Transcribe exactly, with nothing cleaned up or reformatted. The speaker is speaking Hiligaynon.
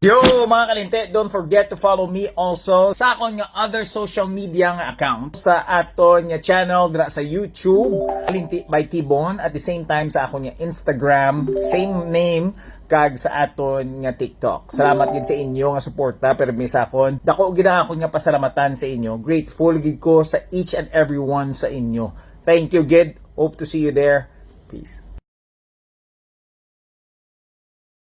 Yo, mga kalinti, don't forget to follow me also sa akon nga other social media nga account, sa aton nga channel dira sa YouTube, Kalinti by Tibon, at the same time sa akon nga Instagram, same name, kag sa aton nga TikTok. Salamat gid sa inyo nga suporta, pero mi sa akon, dako gid ang akon nga pasalamatan sa inyo. Grateful gid ko sa each and every one sa inyo. Thank you gid. Hope to see you there. Peace.